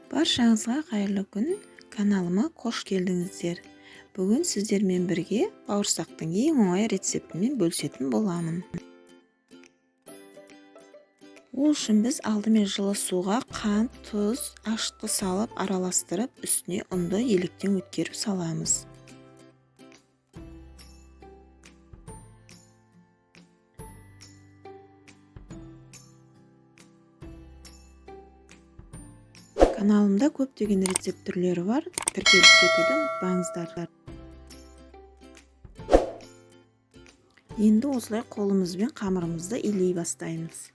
Баршаңызға қайырлы күн, каналыма қош келдіңіздер. Бүгін сіздермен бірге бауырсақтың ең оңай рецептімен бөлісетін боламын. Ол үшін біз алдымен жылы суға қант, тұз, ашытқы салып араластырып, үстіне ұнды електен өткеріп саламыз. Каналымда көптеген рецепт түрлері бар, тіркеліп кетуді ұмытпаңыздар. Енді осылай қолымызбен қамырымызды илей бастаймыз.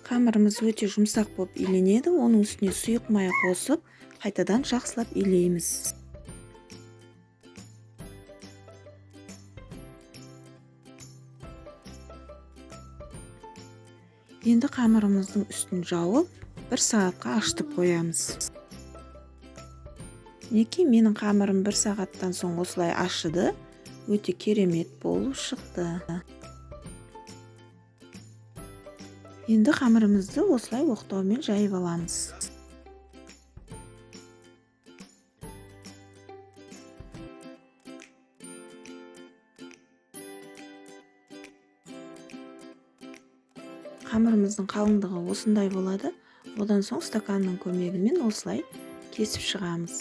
Қамырымыз өте жұмсақ болып иленеді, оның үстіне сұйық май қосып, қайтадан жақсылап илейміз. Енді қамырымыздың үстін жауып, 1 сағатқа ашытып қоямыз. Мінекей менің қамырым 1 сағаттан соң осылай ашыды, өте керемет болып шықты. Енді қамырымызды осылай оқтаумен жайып аламыз. Қамырымыздың қалыңдығы осындай болады. Одан соң стаканның көмегімен осылай кесіп шығамыз.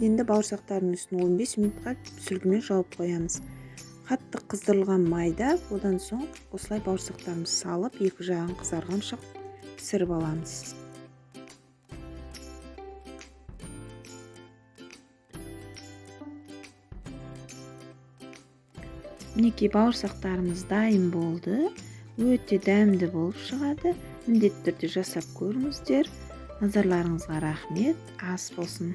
Енді бауырсақтардың үстін 15 минутқа сүлгімен жауып қоямыз. Қатты қыздырылған майда, одан соң осылай бауырсақтарымызды салып, екі жағын қызарғанша пісіріп аламыз. Мінекей бауырсақтарымыз дайын болды. Өте дәмді болып шығады. Міндетті түрде жасап көріңіздер. Назарларыңызға рахмет. Ас болсын.